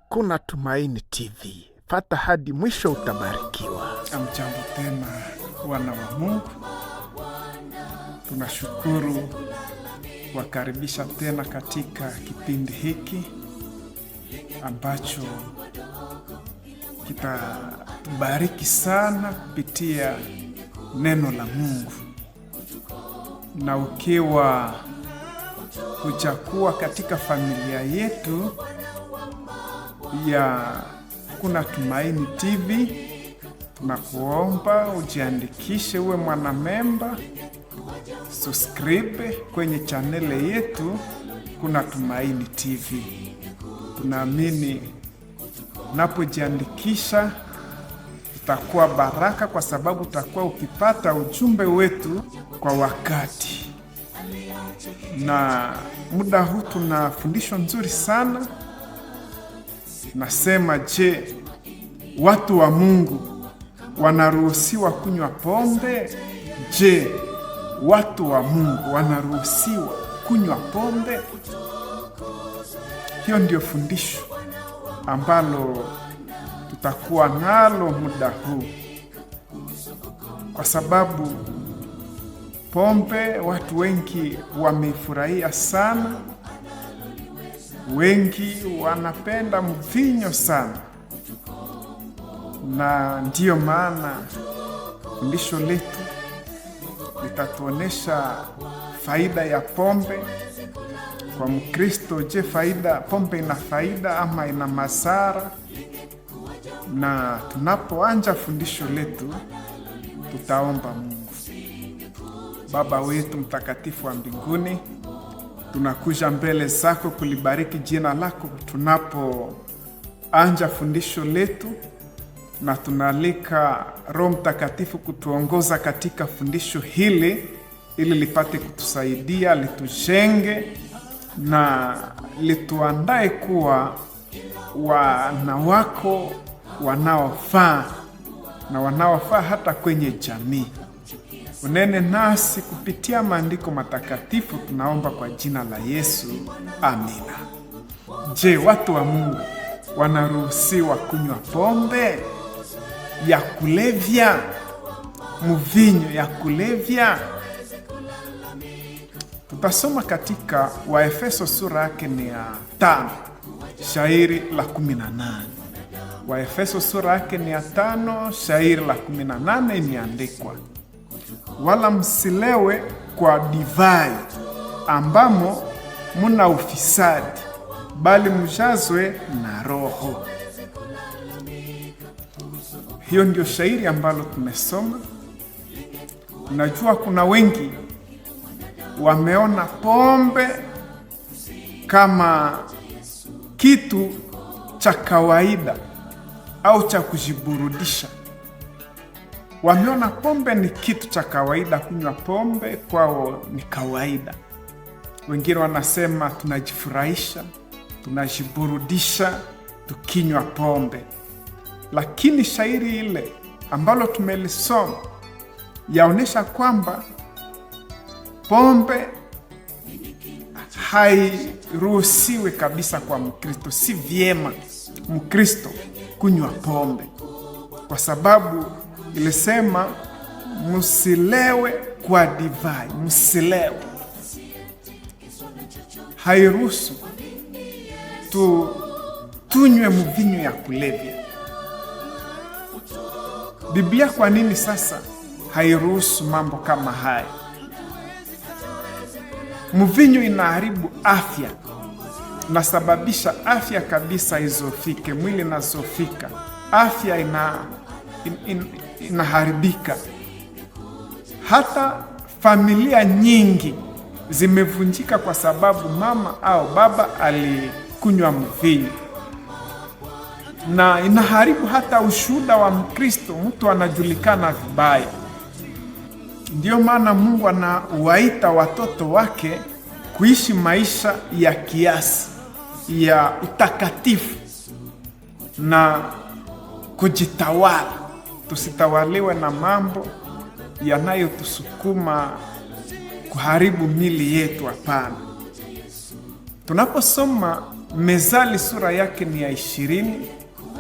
Kuna Tumaini TV. Fata hadi mwisho, utabarikiwa. Amjambo tena wana wa Mungu, tunashukuru kuwakaribisha tena katika kipindi hiki ambacho kitatubariki sana kupitia neno la Mungu. Na ukiwa hujakuwa katika familia yetu ya Kuna Tumaini TV, tunakuomba ujiandikishe uwe mwanamemba, subscribe kwenye chaneli yetu Kuna Tumaini TV. Tunaamini unapojiandikisha itakuwa baraka, kwa sababu utakuwa ukipata ujumbe wetu kwa wakati. Na muda huu tuna fundisho nzuri sana. Nasema, je, watu wa Mungu wanaruhusiwa kunywa pombe? Je, watu wa Mungu wanaruhusiwa kunywa pombe? Hiyo ndio fundisho ambalo tutakuwa nalo muda huu, kwa sababu pombe watu wengi wameifurahia sana, wengi wanapenda mvinyo sana, na ndiyo maana fundisho letu litatuonesha faida ya pombe kwa Mkristo. Je, faida pombe ina faida ama ina madhara? Na tunapoanja fundisho letu tutaomba Mungu. Baba wetu mtakatifu wa mbinguni, tunakuja mbele zako kulibariki jina lako tunapoanja fundisho letu, na tunaalika Roho Mtakatifu kutuongoza katika fundisho hili ili lipate kutusaidia, litujenge na lituandae kuwa wana wako wanaofaa na wanaofaa hata kwenye jamii. Unene nasi kupitia maandiko matakatifu, tunaomba kwa jina la Yesu, amina. Je, watu wa Mungu wanaruhusiwa kunywa pombe ya kulevya, mvinyo ya kulevya? Tutasoma katika Waefeso sura yake ni ya 5 shairi la 18. Waefeso sura yake ni ya 5 shairi la 18, imeandikwa, wala msilewe kwa divai ambamo muna ufisadi, bali mjazwe na Roho. Hiyo ndio shairi ambalo tumesoma. Najua kuna wengi wameona pombe kama kitu cha kawaida au cha kujiburudisha. Wameona pombe ni kitu cha kawaida, kunywa pombe kwao ni kawaida. Wengine wanasema tunajifurahisha, tunajiburudisha tukinywa pombe. Lakini shairi ile ambalo tumelisoma yaonyesha kwamba pombe hairuhusiwi kabisa kwa Mkristo. Si vyema Mkristo kunywa pombe, kwa sababu ilisema msilewe kwa divai, msilewe. Hairuhusu tunywe mvinyo ya kulevya. Biblia kwa nini sasa hairuhusu mambo kama haya? Mvinyo inaharibu afya, nasababisha afya kabisa izofike, mwili nazofika, afya inaharibika. Hata familia nyingi zimevunjika kwa sababu mama au baba alikunywa mvinyo, na inaharibu hata ushuhuda wa Mkristo, mtu anajulikana vibaya. Ndiyo maana Mungu anawaita watoto wake kuishi maisha ya kiasi, ya utakatifu na kujitawala. Tusitawaliwe na mambo yanayotusukuma kuharibu mili yetu. Hapana. Tunaposoma Mezali sura yake ni ya 20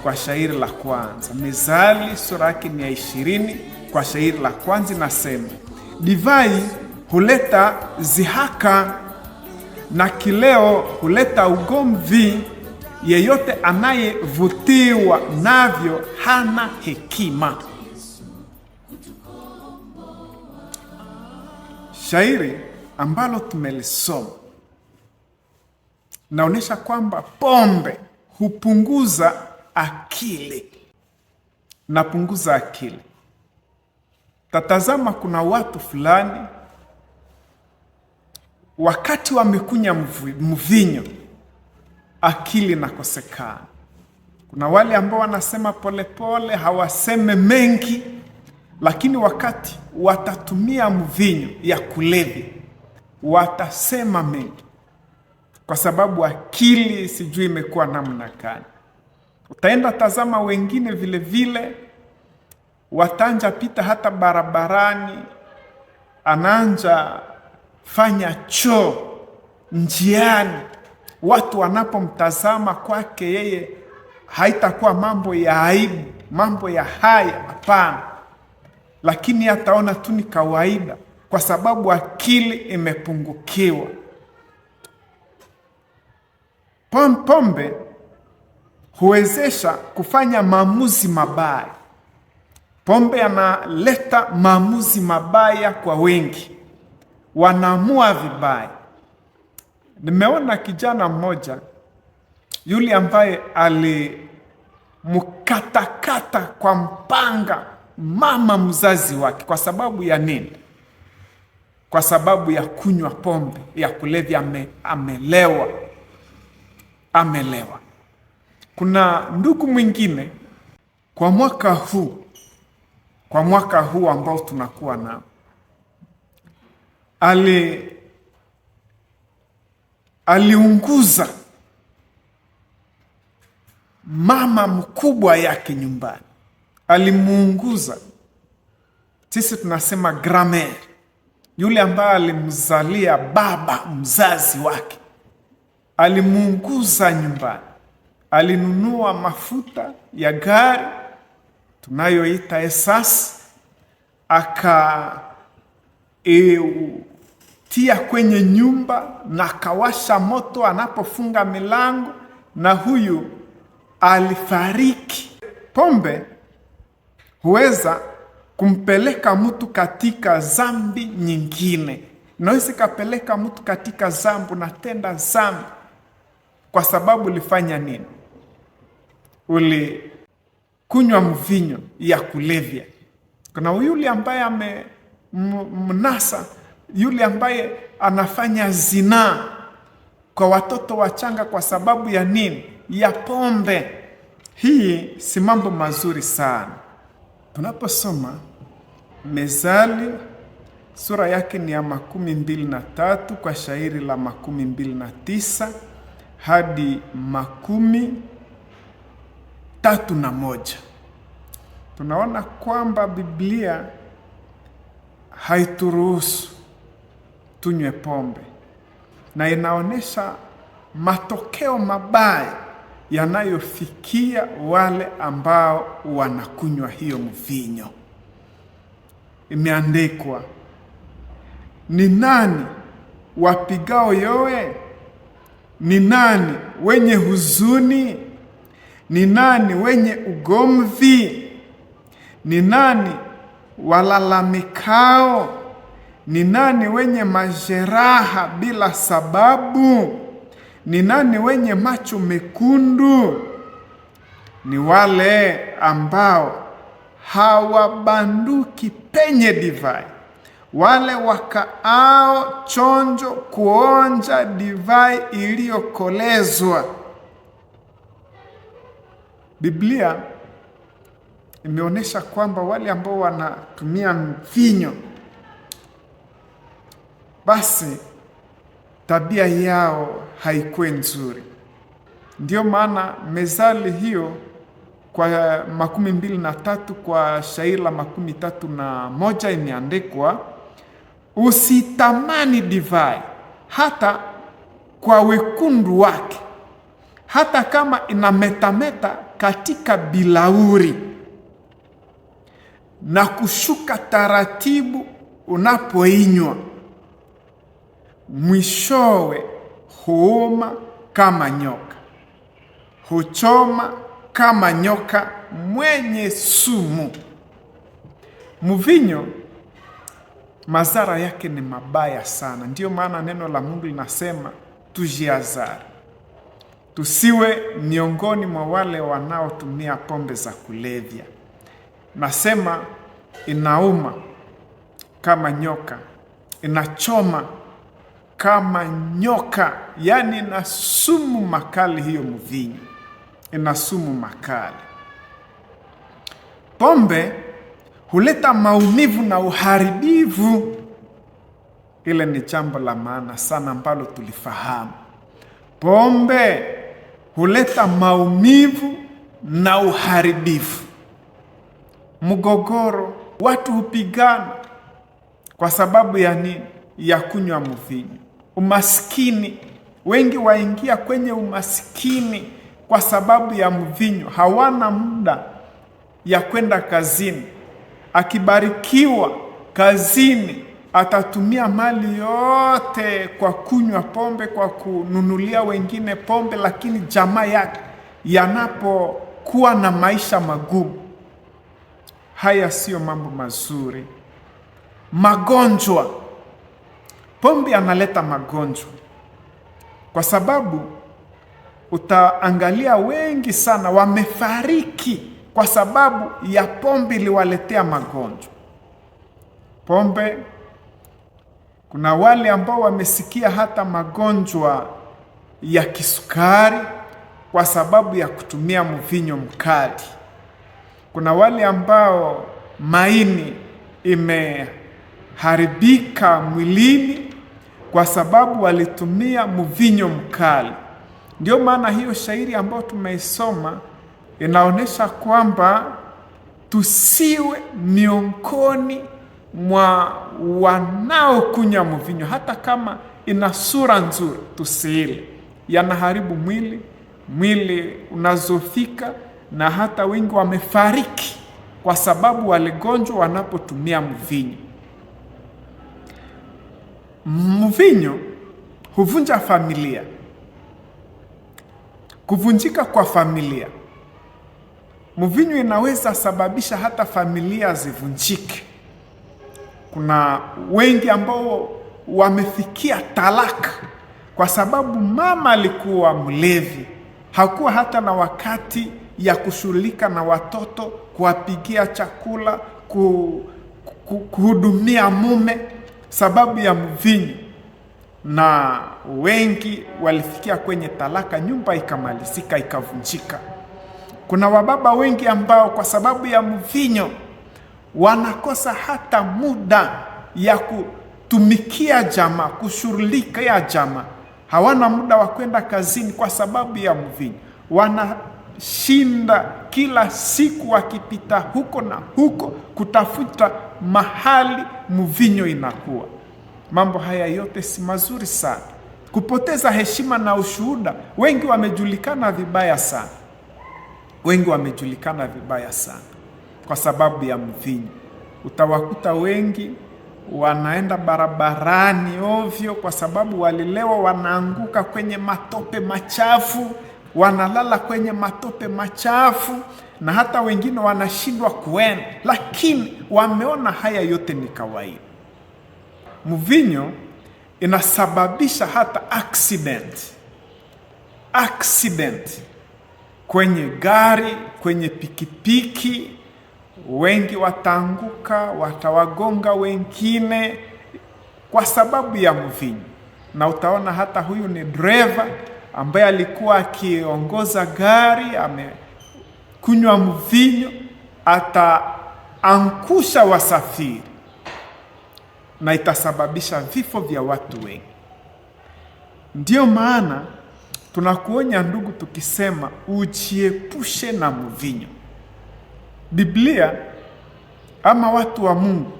kwa shairi la kwanza. Mezali sura yake ni ya 20 kwa shairi la kwanza inasema, divai huleta zihaka na kileo huleta ugomvi. Yeyote anayevutiwa navyo hana hekima. Shairi ambalo tumelisoma naonyesha kwamba pombe hupunguza akili, napunguza akili. Tatazama, kuna watu fulani wakati wamekunya mvinyo akili inakosekana. Kuna wale ambao wanasema polepole, hawaseme mengi, lakini wakati watatumia mvinyo ya kulevya watasema mengi, kwa sababu akili sijui imekuwa namna gani. Utaenda tazama wengine vile vile watanja pita hata barabarani, ananja fanya choo njiani, watu wanapomtazama kwake yeye haitakuwa mambo ya aibu, mambo ya haya, hapana, lakini ataona tu ni kawaida, kwa sababu akili imepungukiwa. Pombe huwezesha kufanya maamuzi mabaya. Pombe analeta maamuzi mabaya kwa wengi, wanaamua vibaya. Nimeona kijana mmoja yule ambaye alimkatakata kwa mpanga mama mzazi wake. Kwa sababu ya nini? Kwa sababu ya kunywa pombe ya kulevya. Amelewa, amelewa. Kuna ndugu mwingine kwa mwaka huu, kwa mwaka huu ambao tunakuwa nao, aliunguza mama mkubwa yake nyumbani, alimuunguza. Sisi tunasema gramer, yule ambaye alimzalia baba mzazi wake, alimuunguza nyumbani. Alinunua mafuta ya gari tunayoita esasi, akaitia kwenye nyumba na akawasha moto anapofunga milango, na huyu alifariki. Pombe huweza kumpeleka mtu katika zambi nyingine, naweza ikapeleka mtu katika zambi, natenda zambi kwa sababu ulifanya nini? Ulikunywa mvinyo ya kulevya. Kuna yule ambaye amemnasa, yule ambaye anafanya zinaa kwa watoto wachanga kwa sababu ya nini? Ya pombe. Hii si mambo mazuri sana. Tunaposoma Mezali sura yake ni ya 23 kwa shairi la 29 hadi 31, tunaona kwamba Biblia haituruhusu tunywe pombe na inaonyesha matokeo mabaya yanayofikia wale ambao wanakunywa hiyo mvinyo. Imeandikwa, ni nani wapigao yowe? Ni nani wenye huzuni? Ni nani wenye ugomvi? Ni nani walalamikao? Ni nani wenye majeraha bila sababu? Ni nani wenye macho mekundu? Ni wale ambao hawabanduki penye divai, wale wakaao chonjo kuonja divai iliyokolezwa. Biblia imeonyesha kwamba wale ambao wanatumia mvinyo, basi tabia yao haikuwa nzuri. Ndiyo maana mezali hiyo kwa 23 kwa shairi la 31 imeandikwa, usitamani divai hata kwa wekundu wake, hata kama inametameta katika bilauri na kushuka taratibu unapoinywa, mwishowe huuma kama nyoka, huchoma kama nyoka mwenye sumu. Mvinyo madhara yake ni mabaya sana. Ndiyo maana neno la Mungu linasema tujiazari, tusiwe miongoni mwa wale wanaotumia pombe za kulevya. Nasema inauma kama nyoka, inachoma kama nyoka, yaani ina sumu makali. Hiyo mvinyo ina sumu makali. Pombe huleta maumivu na uharibivu. Ile ni jambo la maana sana ambalo tulifahamu. Pombe huleta maumivu na uharibifu, mgogoro, watu hupigana kwa sababu ya nini? Ya kunywa mvinyo. Umaskini, wengi waingia kwenye umaskini kwa sababu ya mvinyo. Hawana muda ya kwenda kazini. Akibarikiwa kazini, atatumia mali yote kwa kunywa pombe, kwa kununulia wengine pombe, lakini jamaa yake yanapokuwa na maisha magumu, haya siyo mambo mazuri. Magonjwa, pombe analeta magonjwa, kwa sababu utaangalia wengi sana wamefariki kwa sababu ya pombe iliwaletea magonjwa. Pombe, kuna wale ambao wamesikia hata magonjwa ya kisukari kwa sababu ya kutumia mvinyo mkali. Kuna wale ambao maini imeharibika mwilini kwa sababu walitumia mvinyo mkali. Ndio maana hiyo shairi ambayo tumeisoma inaonyesha kwamba tusiwe miongoni mwa wanaokunywa mvinyo, hata kama ina sura nzuri, tusiile. Yanaharibu mwili, mwili unazofika, na hata wengi wamefariki kwa sababu waligonjwa wanapotumia mvinyo. Mvinyo huvunja familia. Kuvunjika kwa familia, mvinyo inaweza sababisha hata familia zivunjike. Kuna wengi ambao wamefikia talaka kwa sababu mama alikuwa mlevi, hakuwa hata na wakati ya kushughulika na watoto, kuwapikia chakula, kuhudumia mume, sababu ya mvinyo. Na wengi walifikia kwenye talaka, nyumba ikamalizika, ikavunjika. Kuna wababa wengi ambao kwa sababu ya mvinyo wanakosa hata muda ya kutumikia jamaa, kushughulikia jamaa. Hawana muda wa kwenda kazini kwa sababu ya mvinyo. Wanashinda kila siku wakipita huko na huko kutafuta mahali mvinyo inakuwa. Mambo haya yote si mazuri sana. Kupoteza heshima na ushuhuda, wengi wamejulikana vibaya sana. Wengi wamejulikana vibaya sana kwa sababu ya mvinyo. Utawakuta wengi wanaenda barabarani ovyo kwa sababu walilewa, wanaanguka kwenye matope machafu, wanalala kwenye matope machafu, na hata wengine wanashindwa kuenda, lakini wameona haya yote ni kawaida. Mvinyo inasababisha hata accident kwenye gari, kwenye pikipiki. Wengi wataanguka, watawagonga wengine kwa sababu ya mvinyo. Na utaona hata huyu ni dereva ambaye alikuwa akiongoza gari, amekunywa mvinyo, ataangusha wasafiri na itasababisha vifo vya watu wengi. Ndiyo maana tunakuonya ndugu, tukisema ujiepushe na mvinyo. Biblia ama watu wa Mungu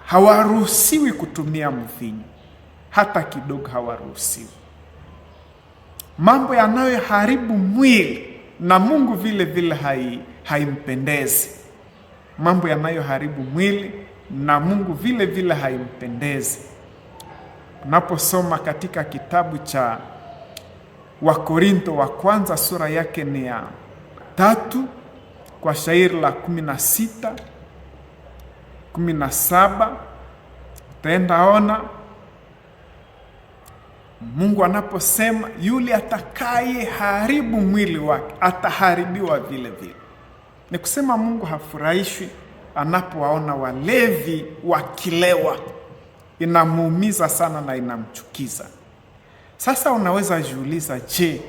hawaruhusiwi kutumia mvinyo hata kidogo, hawaruhusiwi. Mambo yanayoharibu mwili na Mungu vile vile haimpendezi. Mambo yanayoharibu mwili na Mungu vile vile haimpendezi. Unaposoma katika kitabu cha Wakorinto wa kwanza sura yake ni ya 3 kwa shairi la 16, 17, utaenda ona Mungu anaposema yule atakaye haribu mwili wake ataharibiwa vile vile. Ni kusema Mungu hafurahishwi anapowaona walevi wakilewa. Inamuumiza sana na inamchukiza. Sasa unaweza jiuliza, je,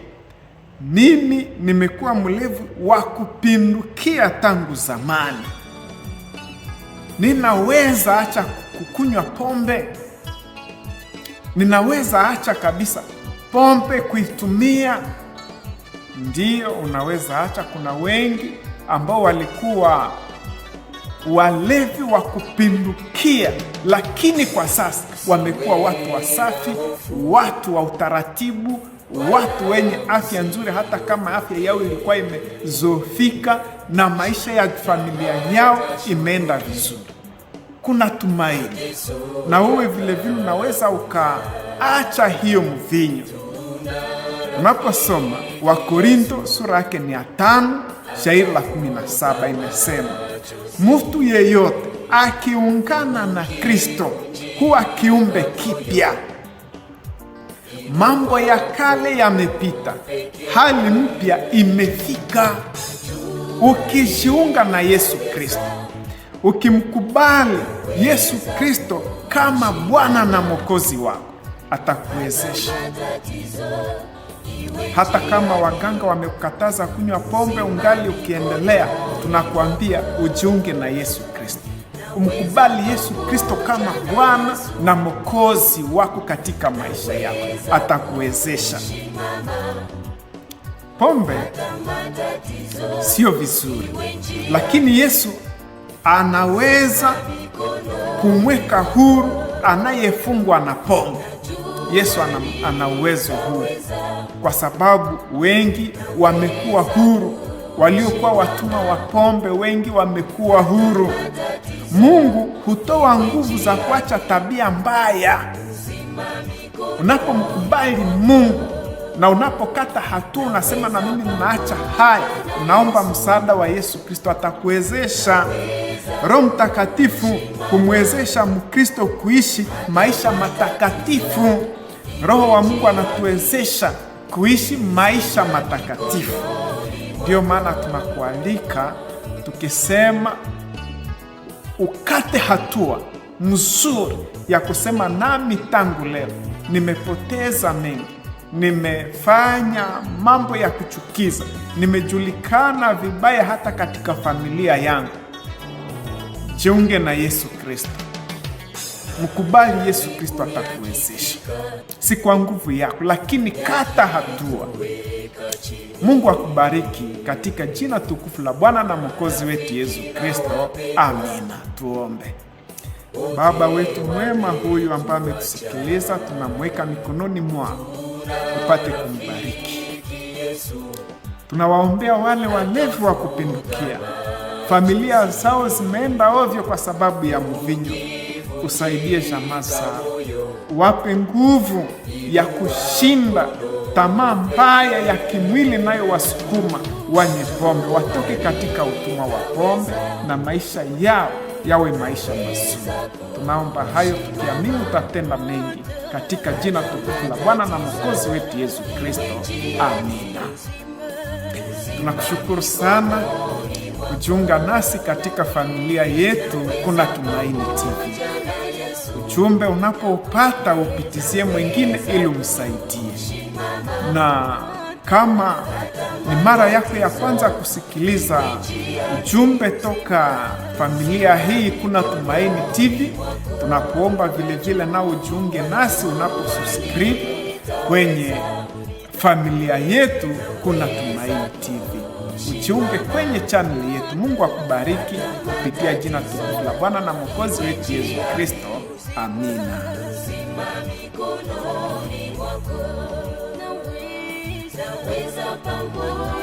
mimi nimekuwa mlevi wa kupindukia tangu zamani? Ninaweza acha kukunywa pombe? Ninaweza acha kabisa pombe kuitumia? Ndiyo, unaweza acha. Kuna wengi ambao walikuwa walevi wa kupindukia, lakini kwa sasa wamekuwa watu wasafi, watu wa utaratibu, watu wenye afya nzuri, hata kama afya yao ilikuwa imezofika na maisha ya familia yao imeenda vizuri. Kuna tumaini. Na wewe vile vile unaweza ukaacha hiyo mvinyo. Unaposoma Wakorinto sura yake ni ya 5 shairi la 17 imesema, mtu yeyote akiungana na Kristo huwa kiumbe kipya. Mambo ya kale yamepita, hali mpya imefika. Ukijiunga na Yesu Kristo, ukimkubali Yesu Kristo kama Bwana na Mwokozi wako, atakuwezesha. Hata kama waganga wamekukataza kunywa pombe, ungali ukiendelea, tunakuambia ujiunge na Yesu Kristo. Umkubali Yesu Kristo kama Bwana na Mwokozi wako katika maisha yako, atakuwezesha. Pombe sio vizuri, lakini Yesu anaweza kumweka huru anayefungwa na pombe. Yesu ana uwezo huu, kwa sababu wengi wamekuwa huru. Waliokuwa watumwa wa pombe wengi wamekuwa huru. Mungu hutoa nguvu za kuacha tabia mbaya. Unapomkubali Mungu na unapokata hatua, unasema na mimi ninaacha haya, unaomba msaada wa Yesu Kristo, atakuwezesha. Roho Mtakatifu kumwezesha Mkristo kuishi maisha matakatifu. Roho wa Mungu anatuwezesha kuishi maisha matakatifu. Ndio maana tunakualika tukisema ukate hatua mzuri ya kusema, nami tangu leo nimepoteza mengi, nimefanya mambo ya kuchukiza, nimejulikana vibaya hata katika familia yangu. Jiunge na Yesu Kristo. Mkubali Yesu Kristo, atakuwezesha. Si kwa nguvu yako, lakini kata hatua. Mungu akubariki katika jina tukufu la Bwana na Mwokozi wetu Yesu Kristo. Amina. Tuombe. Baba wetu mwema, huyu ambaye ametusikiliza, tunamweka mikononi mwako upate kumbariki. Tunawaombea wale walevi wa kupindukia, familia zao zimeenda ovyo kwa sababu ya mvinyo. Usaidie jamaa zao, wape nguvu ya kushinda tamaa mbaya ya kimwili nayo wasukuma wanywe pombe, watoke katika utumwa wa pombe na maisha yao yawe maisha mazuri. Tunaomba hayo tukiamini utatenda mengi katika jina tukufu la Bwana na Mwokozi wetu Yesu Kristo. Amina. Tunakushukuru sana kujiunga nasi katika familia yetu Kuna Tumaini TV. Ujumbe unapoupata upitizie mwingine ili umsaidie. Na kama ni mara yako ya kwanza kusikiliza ujumbe toka familia hii Kuna Tumaini TV, tunakuomba vile vile na ujiunge nasi unaposubscribe kwenye familia yetu Kuna Tumaini TV. Ujiunge kwenye channel yetu. Mungu akubariki kupitia jina tukufu la Bwana na Mwokozi wetu Yesu Kristo. Amina. Naweza pamoja.